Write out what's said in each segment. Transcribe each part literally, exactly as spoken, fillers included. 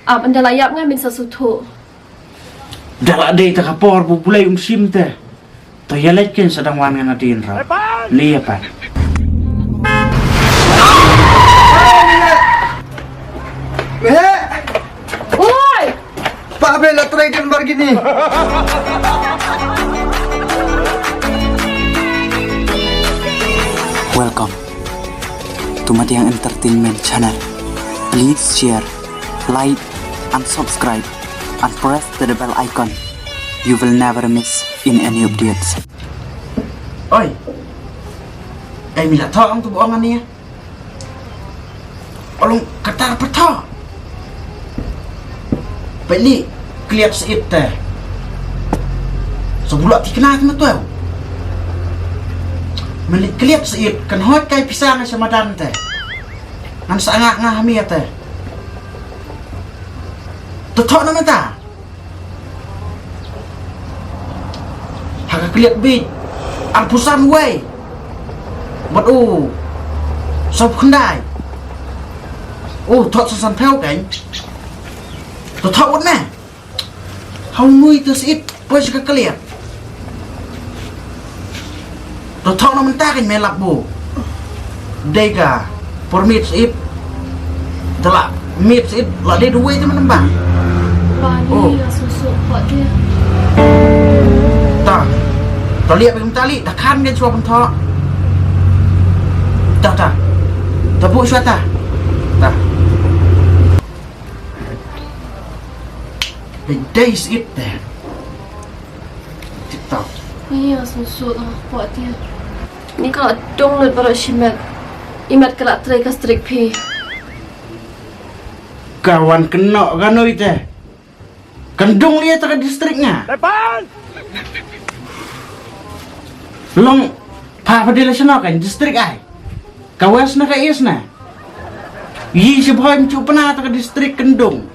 Ap, ynda la ïap nga men sa sngewthuh. Da la dei ta ka por ba U Blei um shim te. To ïa leit ken sa dang wan ngan adin ra. Li ïa pat. Oi! Pa be la trai kan bar gini. Welcome to Madiang Entertainment Channel. Please share, like, and subscribe, and press the bell icon. You will never miss in any updates. Oi. Ai mi la thoh ang tu buang ani. Olong katar patha. Peli kliat seit te. Sebulak tikna kena tu. Meli kliat seit kan hot kai pisang samadan te. Ngan sa nga nga hamia te. Te thoh na mata. Ha ka kliat bit. Arphew san wei. Bad u sawphew khyndai. U thoh san san phew kan. To thoh wat ne. Hau nui te seit poi sa ka kliat. To thoh na mynta kan me lap bu. Dei ka por miet seit. Te la miet seit la dei duwei te mynta ba. Ba ni. Oh. Nga suk suk pat dia. Ta. Ta liat bagi mynta li, ta khan kan shuwa pun thoh. Ta ta. Ta bu shuwa ta. Ta. Dei dei seit te. TikTok. Ni nga suk suk ah pat dia. Ni ka dong lut baroh shimet. Imat ka la trei ka strik phi. Ka wan kynnoh ka noi te. Kan dong lia ta ka distrik nga. Long pa pa dila shano kan distrik ai. Ka west na ka east na. Yi shi bhoi mchu pna ta ka distrik kan dong.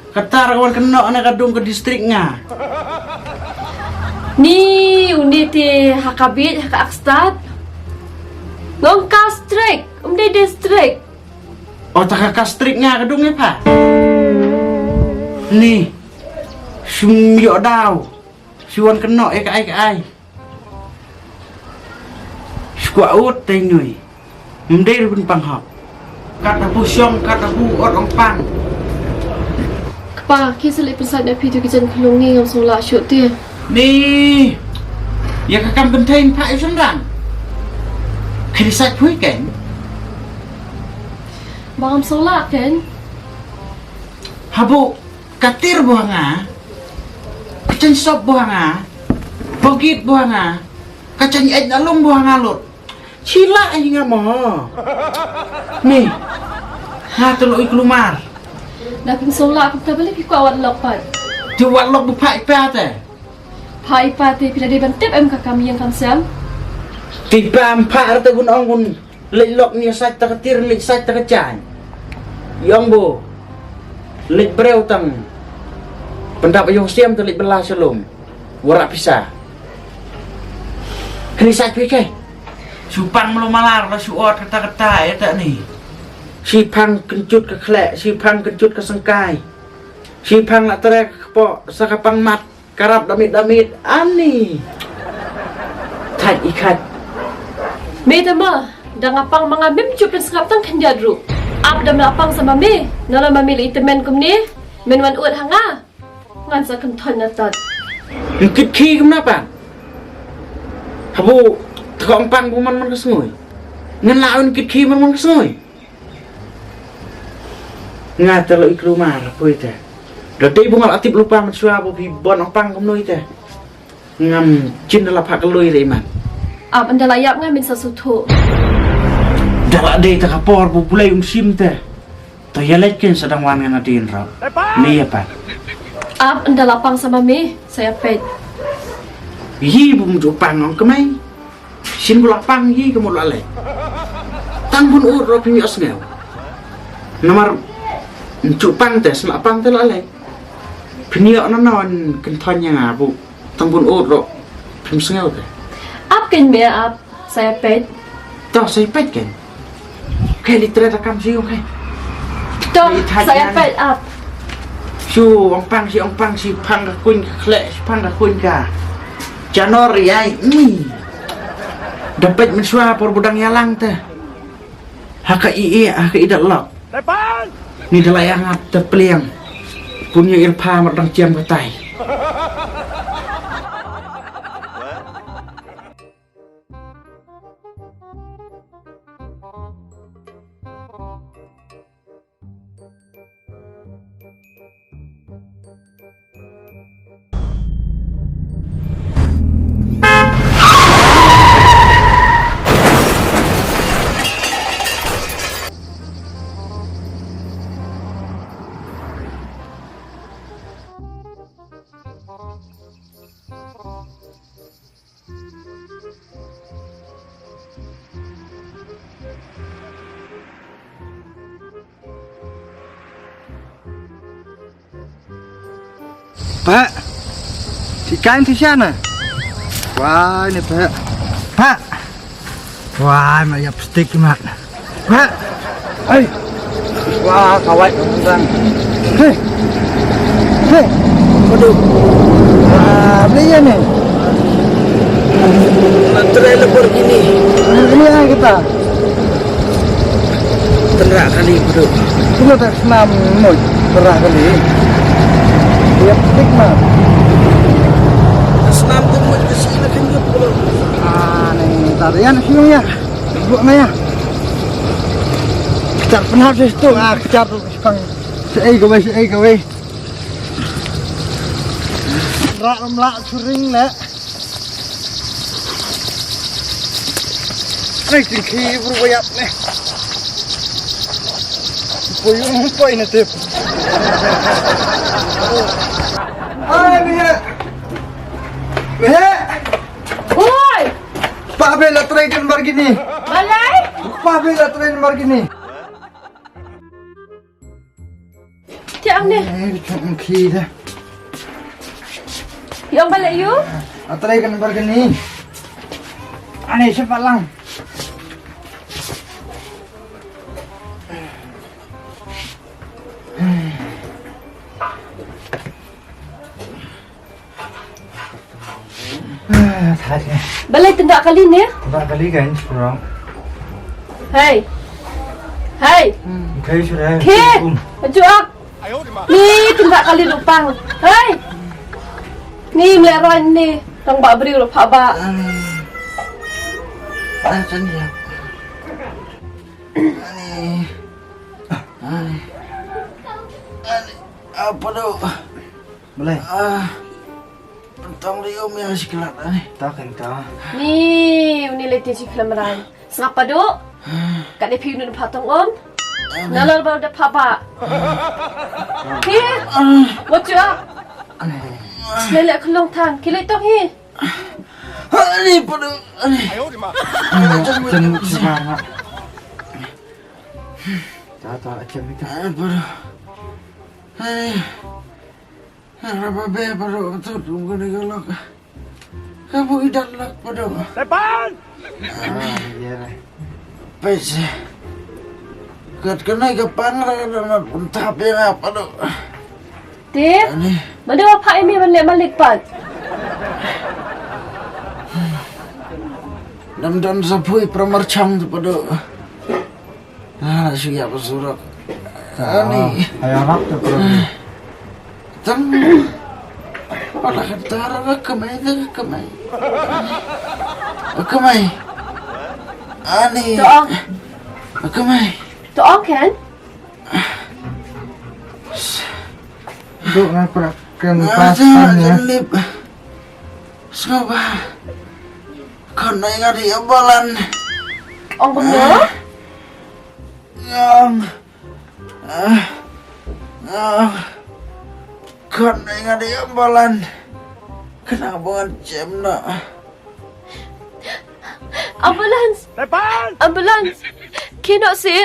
Ka tar ka wan kynnoh na ka dong ka distrik nga. Ni uni ti ha ka bit ha ka akstad. Ngong ka strik, um dei distrik. O ta ka ka strik nga ka dong e pa. Ni. Shum yo daw. Shi wan kynnoh e ka ai ka ai. Skwah ut te nui. Mdei rubin pang hok. Kata bu shong, kata bu ot ong pang. Kpa, ki sili pynsan da phi tu ki jan khlung ni ngam sung la shut ti. Ni. Ya ka kam kynthei pha i shong rang. Khri sat phui ken. Ba ngam sung la ken. Habu. Katir buh nga. Kachan sop buh nga. Bogit buh nga. Kachan ej na lum buh nga lut. Chila ai nga mo. Ni. Nga tu loi klumar. Da pin sola aku ta beli pi kwa wat lok pat. Tu wat lok bu phai pa te. Phai pa te pila dei ban tip em ka kam yang kam sem. Ti pam pha rata gun ong gun. Leit lok ni sait ta ka tir leit sait ta ka chan. Yong bo. Leit breu tang. Pendap yong siam ta leit bela shalom. Warak pisa. Kini sait pi kai. Supang melo malar la suot kata kata ya tak ni. Si pang kencut ke khlek, si pang kencut ke sengkai. Si pang nak terek ke pok sa ka pang mat. Karap damit-damit ani. Thait i khat. Me te ma, da nga pang ma nga mem chup pen sngap tang khyndiat ruh. Ap da ma la pang sa ma me, na la ma me la i temen kumne, men wan ut ha nga. Ngan sa kynthon na tat. Ngkit khi kumna pang. Habu, tko ang pang bu man man ka sngui. Ngan la wan kit khi man man ka sngui. Nga te lo i klumar poi te. Da dei bu nga la tip lupa mynshuwa bu phi bon ong pang kumno i te. Ngam chin da la phak lui re man. Ap ynda la ïap nga min sa suthu. Da la dei ta ka por bu Blei um shim te. To ïa leit ken sa dang wan ngan adin ra. Ni ïa pat. Ap ynda la pang sa ma me sa ïa peit. Yi bu mju pang ong kemai. Shin bu la pang hi ka mut la leh. Tang bun ut ro phi ïoh sngew. Namar nchu pang te sna pang te la leh. Phi ïoh na non kynthon ïa nga bu. Tang bun ut ro phim sngew te. Ap ken me ap sa ïa peit. To sa ïa peit ken. Ke li tre ta kam siu ke. To sa ïa peit ap. Shu ong pang shi ong pang shi pang ka kuin ka khleh shi pang ka kuin ka. Janor ïai mi. Da peit mynshuwa por ba dang ïalang te. Ha ka i i ha ka i dat lok. Ni da la ïa ngap te pliang. Pun ïa ir pha mar dang chiam ka tai. Pak. Ti kan ti sana. Wah, ni pak. Pak. Wah, ma ïap stick mat. Pak. Ai. Wah, kawat kan. Hei. Hei. Waduh. Wah, beli ya ni. Trei Lamborghini. Ini lah kita. Tynrah kali padu. Kino tak snam mut tynrah kali. Ïa, tik ma. Snam tu mut ke sini kan dia padu. Ah, ni tarian sini ya. Buat maya. Kejar penat sih tu, ah, kejar tu sepang. Sei kawei, sei kawei. Rak lam lak suring lek. Ai, tingki bru bayap ni. Puyung poi na tip. Ai, mihek. Mihek. Oi! Pa be la trei kan bar gini. Balai? Pa be la trei kan bar gini. Tiang ne. Eh, tiang khi dah. Yang balik you? Atrai kan bar gini. Ane sepalang. Balai tynda kali ne? Tynda kali kan, surang. Hei. Hei. Hei, surang. Ke. Ajuak. Ni tynda kali lupang. Hei. Ni mleron ni. Tang ba bri lupa ba. Ani. Ani. Ani. Ani. Apa tu? Balai. Ah. Tang liu mia siklat ai. Tak kan tak. Ni uni leti siklat merai. Sngap padu. Kat ni piu nun patong um. Nalor bau da papa. Hi. What you up? Lele kelong tang. Kili tong hi. Ani padu. Ani. Jeng semangat. Tak tak macam itu. Ani padu. Ani. Raba be padu tu dum kene galak. Kamu idak lak padu. Tepan. Ah, iya lah. Pese. Kat kene ke pangra dan pun tapi apa tu. Tip. Ani. Mana apa ini balik balik pat. Dam dan sapui pramar chang tu padu. Ah, shu ïa ba surok. Ani. Ai, arap tu, bro. Tang. Wala ka tar ka kamai ka kamai. Kamai. Ani. To ong. Kamai. To ong kan? Duk na prak kan pas kan ya. Lip. Sngaba. Kan nai ngari balan. Ong kumno? Yang. Ah, ah, kan nai ngari balan. Kena bangan jem na. Ambulance! Ambulance! Kino si?